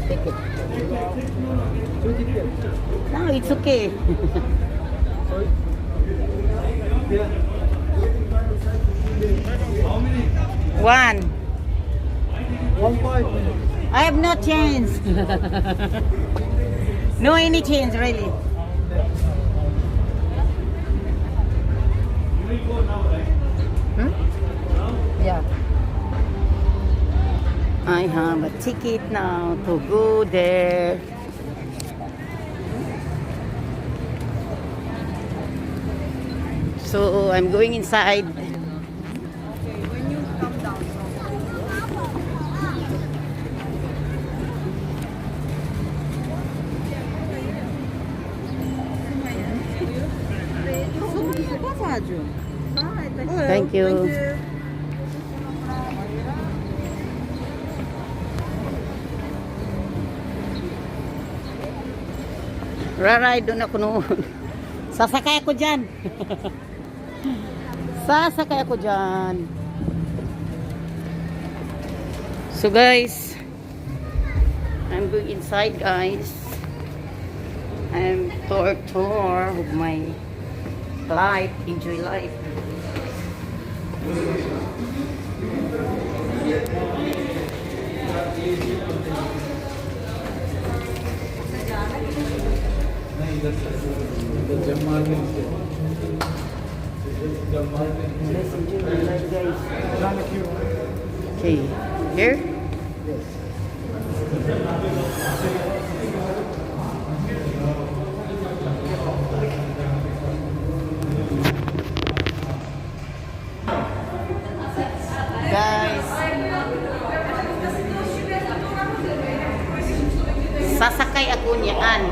Take it. Two tickets. No, it's okay. Sorry? Yeah. How many? One. 1 5 minutes. I have no change. No any change, really. Hmm? Yeah. I have a ticket now to go there. So I'm going inside. Okay, when you come down from Thank you. Raride doon ako noon. Sasakay ako dyan. Sasakay ako dyan. So guys, I'm going inside, guys. I'm tour of my life. Enjoy life. नहीं, इधर से इधर जम मार के नीचे, जम मार के नीचे। Let's enjoy my life, guys. जाने क्यों? Okay, here. Yes. Guys, sasakay ako niyaan.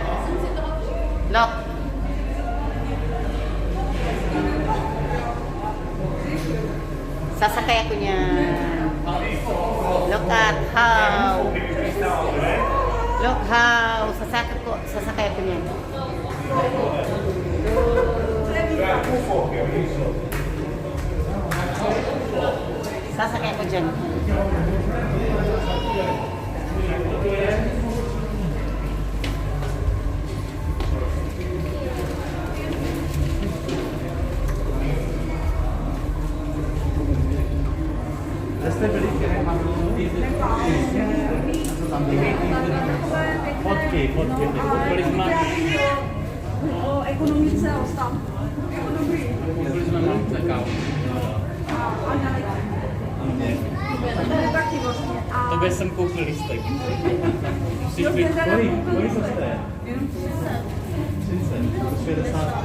Look. Sasakay ako niyan. Look at how. Look how. Sasakay ako niyan. Sasakay ako dyan. Jste byli Fotky, fotky. Koupili jsme, O ekonomice, o stavu. Jako dobrý. Koupili jsme mamce kávu. A analytiku. To je taky vlastně. A Tobě jsem koupil lístek. Musíš jo, být mě teda Kolik, koupil kolik to lístek. jste? Jenom 30, 60.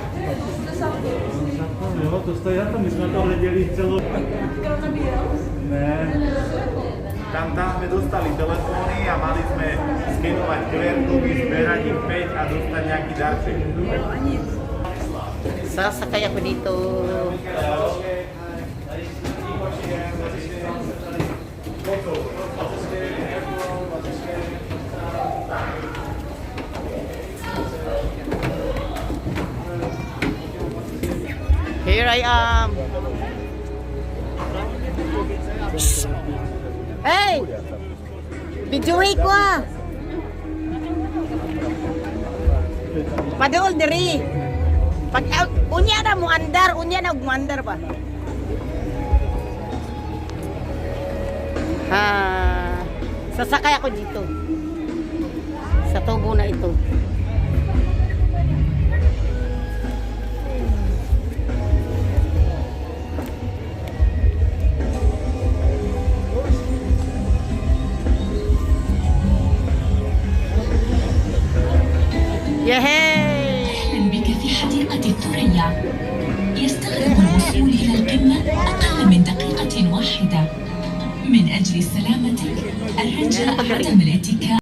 Jo, to stojí za to, my jsme to hleděli celou. Ne. Tam sme dostali telefóny a mali sme skenovať QR kódy, zberať ich 5 a dostať nejaký darček. A nic. Sasakay ako dito. Here I am. Shh. Hey! Videoy ko ah! Padol diri. Pag out, unya na mo andar, unya na og mo andar ba. Ha, sasakay ako dito. Sa tubo na ito. Yehey! أهلا بك في حديقة الثريا. يستغرق الوصول إلى القمة أقل من دقيقة واحدة. من أجل سلامتك، الرجاء عدم الاتكاء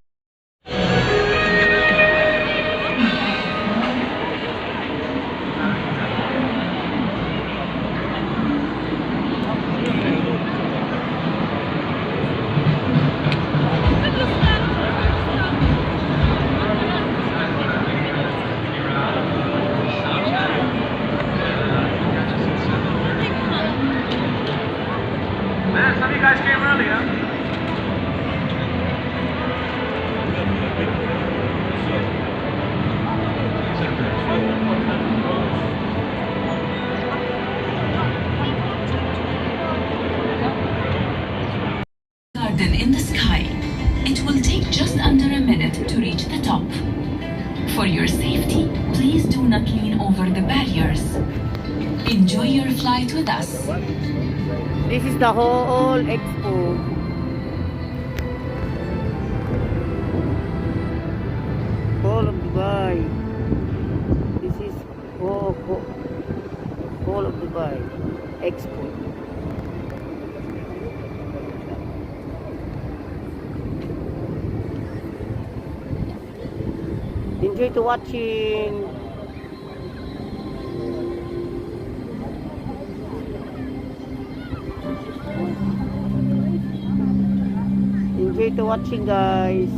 Man, some of you guys came early, huh? will take just under a minute to reach the top. For your safety, please do not lean over the barriers. Enjoy your flight with us. This is the whole expo. Hall of Dubai. This is whole of Dubai Expo. Enjoy to watching. Enjoy to watching, guys.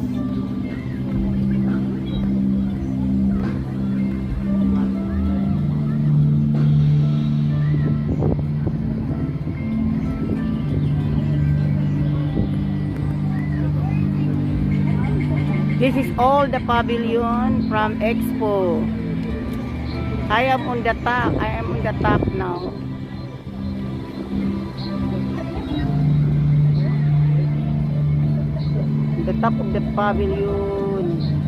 This is all the pavilion from Expo. I am on the top. I am on the top now. The top of the pavilion.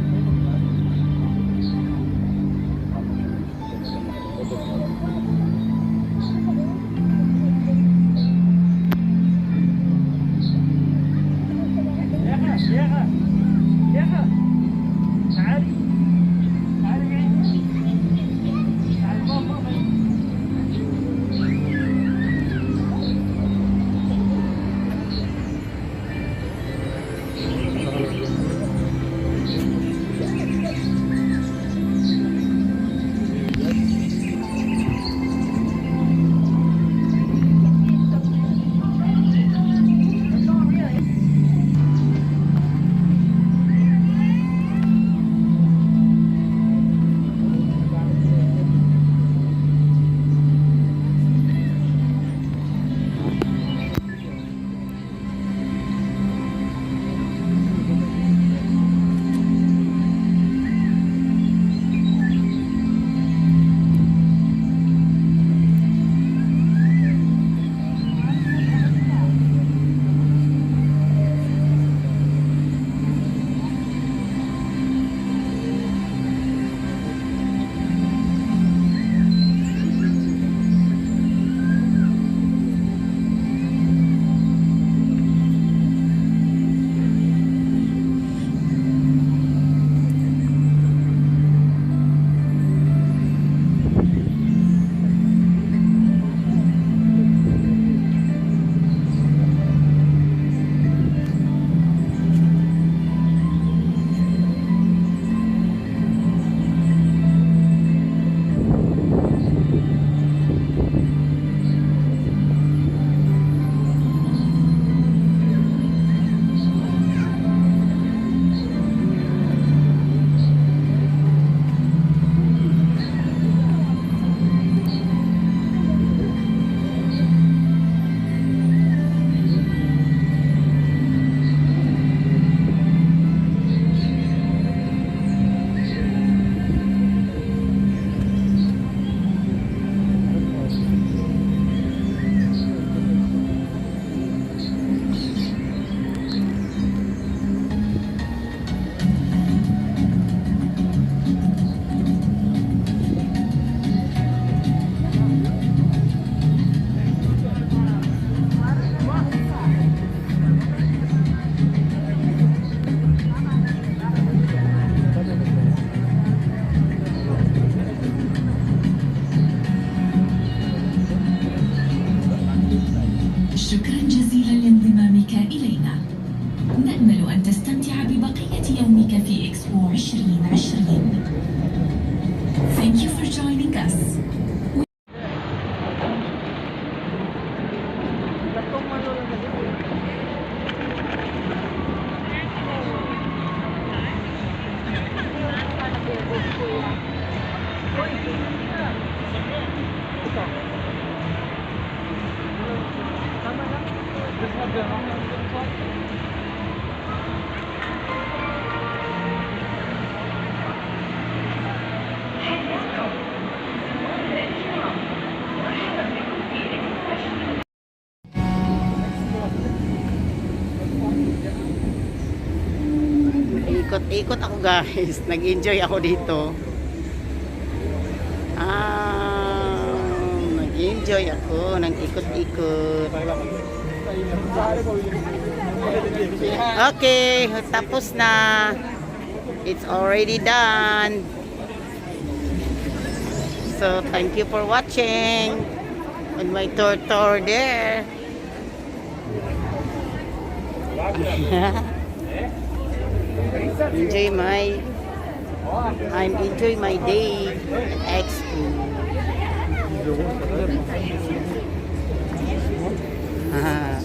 شكرا جزيلا لانضمامك إلينا. نأمل أن تستمتع ببقية يومك في إكسبو 2020. Thank you for joining us. Nag-ikot-ikot ako, guys. Nag-enjoy ako dito. Ah, nag-enjoy ako ng ikot-ikot. Okay, tapos na. It's already done. So, thank you for watching on my tour tour there. Enjoy my I'm enjoy my day at Expo. Ah.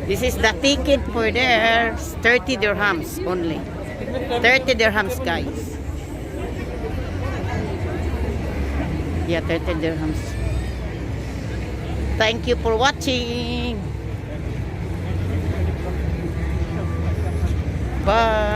This is the ticket for there, 30 dirhams only. 30 dirhams, guys. Yeah, 30 dirhams. Thank you for watching. Bye.